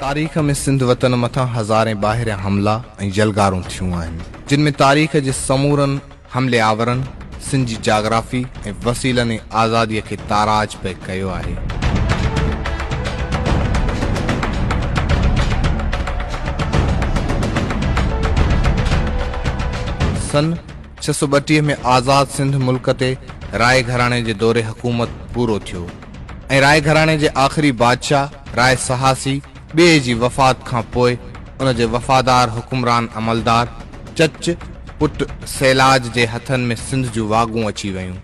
تاريخ ۾ سنڌ وطن مٿان هزارين ٻاهريان حملا ۽ يلغارون ٿيون آهن، جن ۾ تاريخ جي سمورن حملي آورن سنڌ جي جاگرافي ۽ وسيلن ۽ آزاديء کي تاراج پئي ڪيو آهي. سن 632 ۾ آزاد سنڌ ملڪ تي راء گهراڻي جي دور حڪومت پورو ٿيو ۽ راء گهراڻي جي آخري بادشاهه راء سهاسي ٻئي جي وفات کان پوء ان جي وفادار حڪمران عملدار چچ پٽ سيلاج جي هٿن ۾ سنڌ جون واڳون اچي ويون.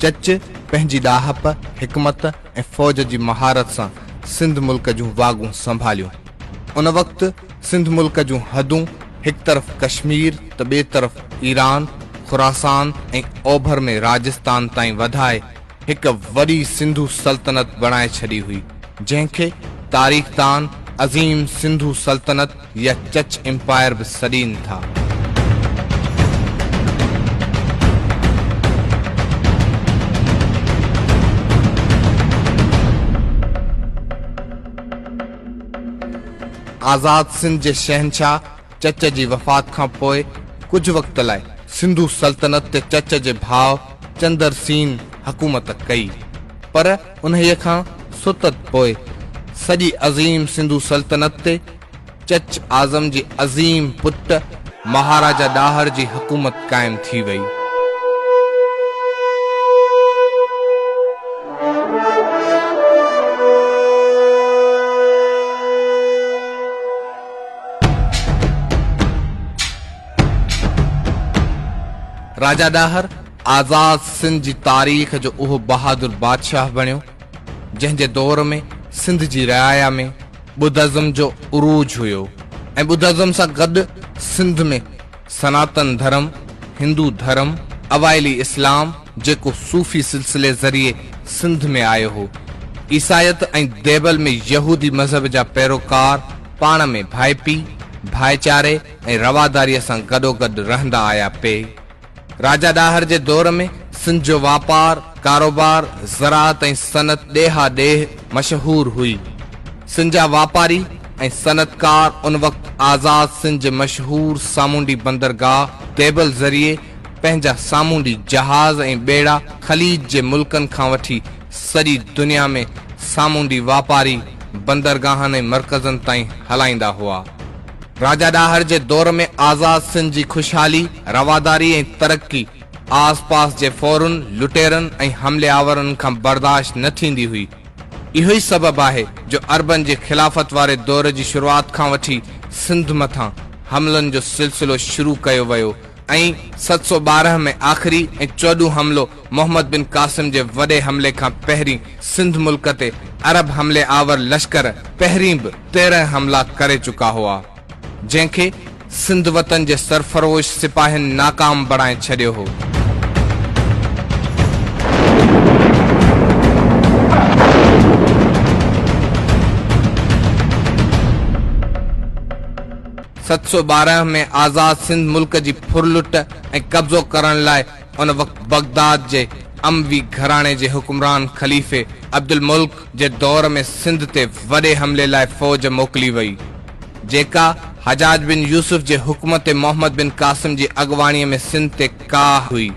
چچ پنهنجي ڏاهپ، حڪمت ۽ فوج جي مهارت سان سنڌ ملڪ جون واڳون سنڀاليون. ان وقت سنڌ ملڪ جون حدون هڪ طرف ڪشمير ته ٻئي طرف ايران، خراسان ۽ اوڀر ۾ راجستان تائين وڌائي هڪ وڏي سنڌو سلطنت بڻائي ڇڏي هئي، جنهن کي تاريخدان عظيم سنڌو سلطنت يا چچ امپائر به سڏين ٿا. آزاد سنڌ جي شهنشاهه چچ جي وفات کان پوء ڪجهه وقت لاء سنڌو سلطنت تي چچ جي ڀاء چندر سين حڪومت ڪئي، پر انهيء کان ستت پوء سڄي عظيم سنڌو سلطنت تي چچ اعظم جي عظيم پٽ مهاراجا ڏاهر جي حڪومت قائم ٿي وئي. راجا ڏاهر آزاد سنڌ جي تاريخ جو اهو بهادر بادشاهه بڻيو، جنهن جي دور ۾ سنڌ جي رعايا ۾ ٻڌزم جو عروج هيو ۽ ٻڌزم سان گڏ سنڌ ۾ سناتن ڌرم، هندو ڌرم، اوائلي اسلام جيڪو صوفي سلسلي ذريعي سنڌ ۾ آيو هو، عيسائيت ۽ ديبل ۾ يهودي مذهب جا پيروڪار پاڻ ۾ ڀائپي، ڀائيچاري ۽ رواداريء سان گڏوگڏ رهندا آيا پئي. راجا ڏاهر جي دور ۾ سنڌ جو واپار، ڪاروبار، زراعت ۽ صنعت ڏيها ڏيهه مشهور هئي. سنڌ جا واپاري ۽ صنعتڪار ان وقت آزاد سنڌ جي مشهور سامونڊي بندرگاهه ديبل ذريعي پنهنجا سامونڊي جهاز ۽ ٻيڙا خليج جي ملڪن کان وٺي سڄي دنيا ۾ سامونڊي واپاري بندرگاهن ۽ مرڪزن تائين هلائيندا هئا. راجا ڏاهر جي دور ۾ آزاد سنڌ جي خوشحالي، رواداري ۽ ترقي آس پاس جي ڦورن، لٽيرن ۽ حملي آورن کان برداشت نه ٿيندي هئي. اهو ئي سبب آهي جو عربن جي خلافت واري دور جي شروعات کان وٺي سنڌ مٿان حملن جو سلسلو شروع ڪيو ويو ۽ 712 ۾ آخري ۽ چوڏهون حملو محمد بن قاسم جي وڏي حملي کان پهرين سنڌ ملڪ تي عرب حملي آور لشڪر پهرين به 13 حملا ڪري چڪا هئا، جنهن کي سنڌ وطن جي سرفروش سپاهين ناڪام بڻائي ڇڏيو هو. 712 ۾ آزاد سنڌ ملڪ جي ڦرلٽ ۽ قبضو ڪرڻ لاء ان وقت بغداد جي اموي گهراڻي جي حڪمران خليفي عبدالملڪ جي دور ۾ سنڌ تي وڏي حملي لاء فوج موڪلي وئي، جيڪا حجاج بن يوسف جي حڪم تي محمد بن قاسم جي اڳواڻيء ۾ سنڌ تي ڪاهه هئي.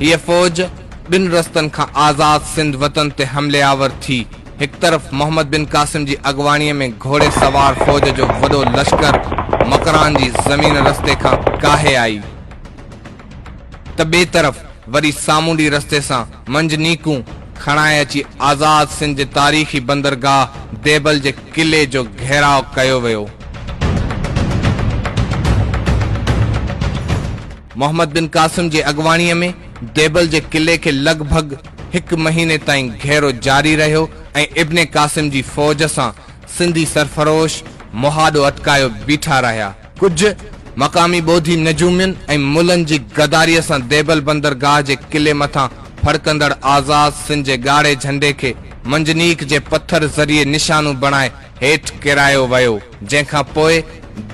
هيء فوج ٻن رستن کان آزاد سنڌ وطن تي حملي آور ٿي. هڪ طرف محمد بن قاسم جي اڳواڻيء ۾ گهوڙي سوار فوج جو وڏو لشڪر مڪران جي زمين رستي کان ڪاهي آئي ته ٻئي طرف وري سامونڊي رستي سان منجنيقون کڻائي اچي آزاد سنڌ جي تاريخي بندرگاهه ديبل جي قلعي جو گهيراء ڪيو ويو. محمد بن قاسم جي اڳواڻيء ۾ ديبل جي قلعي کي لڳ ڀڳ هڪ مهيني تائين گهيرو جاري رهيو ۽ ابن قاسم جي فوج سان سنڌي سرفروش مهاڏو اٽڪايو بيٺا رهيا. ڪجهه مقامي ٻوڌي نجومين ۽ ملن جي غداريء سان ديبل بندرگاهه جي قلعي مٿان ڦڙڪندڙ آزاد سنڌ جي ڳاڙهي جهنڊي کي منجنيق جي پٿر ذريعي نشانو بڻائي هيٺ ڪيرايو ويو، جنهن کان پوء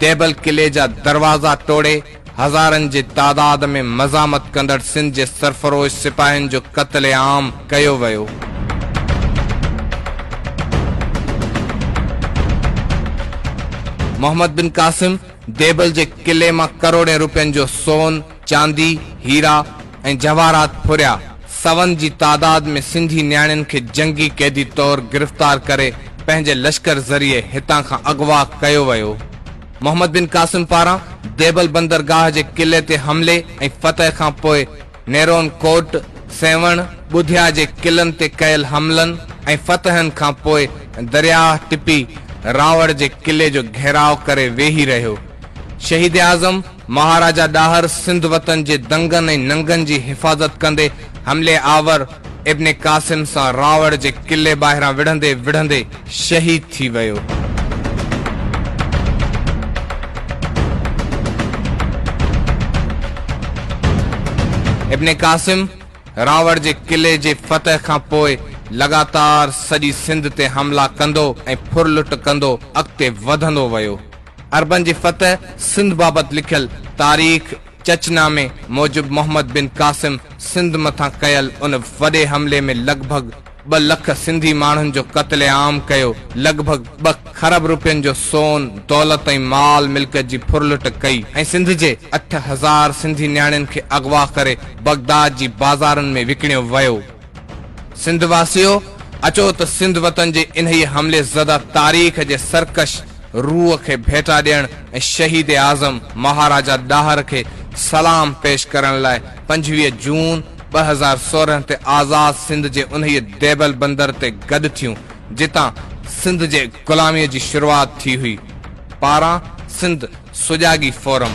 ديبل قلعي جا دروازا ٽوڙي هزارن جي تعداد ۾ مزاحمت ڪندڙ سنڌ جي سرفروش سپاهين جو قتل عام ڪيو ويو. محمد بن قاسم ديبل جي قلعي مان ڪروڙين روپين جو سون، چاندي، هيرا ۽ جواهرات ڦريا. سون جي تعداد ۾ سنڌي نياڻين کي جنگي قيدي طور گرفتار ڪري پنهنجي لشڪر ذريعي هتان کان اغوا ڪيو ويو. محمد بن قاسم پاران ديبل بندرگاهه جي قلعي تي حملي ۽ فتح کان پوء نيرون ڪوٽ، سيوهڻ، ٻڌيا جي قلعن تي ڪيل حملن ۽ فتحن کان پوء درياهه ٽپي راوڙ جي قلعي جو گهيراء ڪري ويهي رهيو. شهيد اعظم مهاراجا ڏاهر سنڌ وطن جي دنگن ۽ ننگن جي حفاظت ڪندي حملي آور ابن قاسم سان راوڙ جي قلعي ٻاهران وڙهندي وڙهندي شهيد ٿي ويو. ابن قاسم راوڙ جي قلعي جي فتح کان پوء لڳاتار سڄي سنڌ تي حملا ڪندو ۽ ڦرلٽ ڪندو اڳتي وڌندو ويو. عربن جي فتح سنڌ بابت لکيل تاريخ چچ نامي موجب محمد بن قاسم سنڌ مٿان ڪيل ان وڏي حملي ۾ لڳ ڀڳ 2 لک سنڌي ماڻهن جو قتل عام ڪيو، لڳ ڀڳ 2 کرب روپين جو سون، دولت ۽ مال ملڪيت جي ڦرلٽ ڪئي ۽ سنڌ جي 8000 سنڌي نياڻين کي اغوا ڪري بغداد جي بازارن ۾ وڪڻيو ويو. سنڌ واسيو! اچو ته سنڌ وطن جي انهيء حملي زده تاريخ جي سرڪش روح کي ڀيٽا ڏيڻ ۽ شهيد اعظم مهاراجا ڏاهر کي سلام پيش ڪرڻ لاء 25 جون 2016 تي آزاد سنڌ جي انهيء ديبل بندر تي گڏ ٿيون، جتان سنڌ جي غلاميء جي شروعات ٿي هئي. پاران سنڌ سجاڳي فورم.